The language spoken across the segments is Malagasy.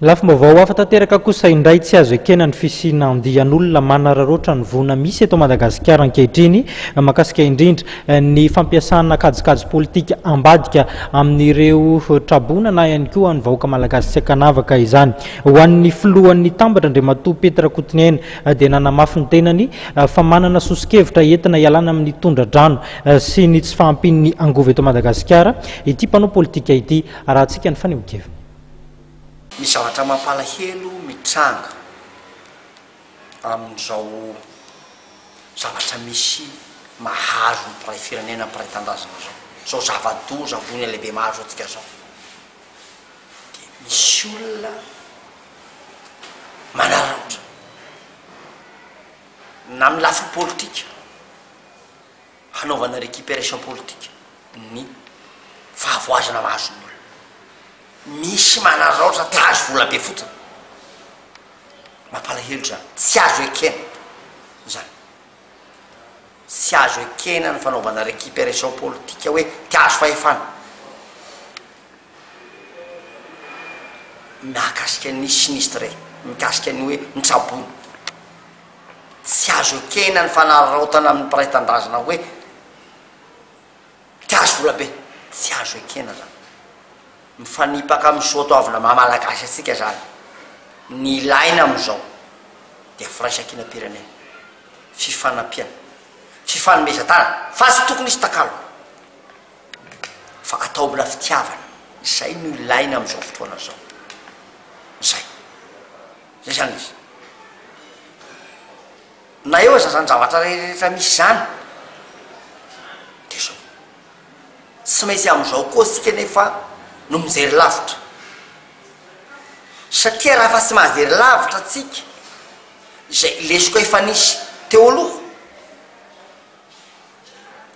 Lafim-baovao hafa tanteraka kosa indray, tsy azo ekena ny fisiana andian'olona manararaotra ny voina misy eto Madagasikara ankehitriny, mahakasika indrindra ny fampiasana kajikajy politika ambadika amin'ireo traboina na ihany koa ny vahoaka malagasy tsy ankanavaka izany. Ho an'ny filohan'ny Tambatra, Andriamatoa Pety Rakotoniaina, dia nanamafy ny tenany fa manana soso-kevitra entina hialana amin'ny tondra-drano sy ny tsy fahampian'ny angovo eto Madagasikara ity mpanao politika ity. Arahantsika ny fanehoan-keviny. Misy zavatra mampalahelo mitranga amin'izao zavatra misy mahazo ny mpiray firenena, mpiray tanindrazana izao, izao zava-doza voina lehibe mahazo antsika izao, dia misy olona manararaotra na amin'ny lafiny politika, hanaovana récupération politique ny fahavoazana mahazo ny olona. Misy manararaotra te hahazo vola be fotsiny. Mampalahelo izany. Tsy azo ekena izany. Tsy azo ekena ny fanaovana récupération politique hoe te hahazo fahefana. Mahakasika ny sinistré, mikasika ny hoe ny traboina. Tsy azo ekena ny fanararaotana amin'ny mpiray tanindrazana hoe te hahazo vola be. Tsy azo ekena zany. Mifanipaka amin'ny soatoavina maha malagasy antsika zany. Ny ilaina amin'izao dia firaisankinam-pirenena, fifanampiana, fifanomezan-tanana fa tsy tokony hisy takalo fa atao amina fitiavana. Izay no ilaina amin'izao fotoana izao. Izay. Zay zany izy. Na eo aza zany zavatra rehetra misy zany, de zao. Tsy maintsy am'zao koa tsika nefa no mijery lavitra. Satria raha fa tsy mahajery lavitra tsika, zay lesoka efa nisy teo aloha,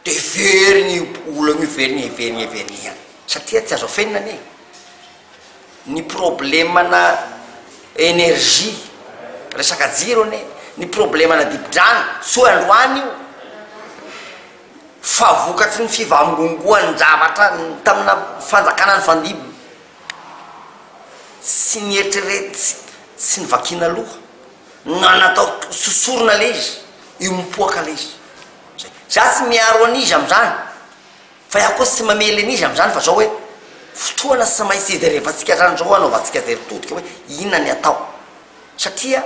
De very io olana io, very very very ihany satria tsy azo afenina anie ny problème-na énergie, resaka jiro anie, ny problème-na dibo-drano, tsy hoe androany io fa vokatry ny fivangongoan-javatra tamina fanjakana nifandimby, tsy nieritreretina, tsy nivakiana loha. Na natao sosorona le izy, io mipoaka le izy. Zay. Za tsy miaro an'izy amzany, fa iaho koa tsy mamely an'izy amzany fa zao hoe, fotoana tsy maintsy hijerevantsika zany zao hanaovantsika jery todika hoe inona ny atao. Satria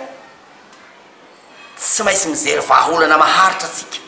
tsy maintsy mijery vahaolana maharitra tsika.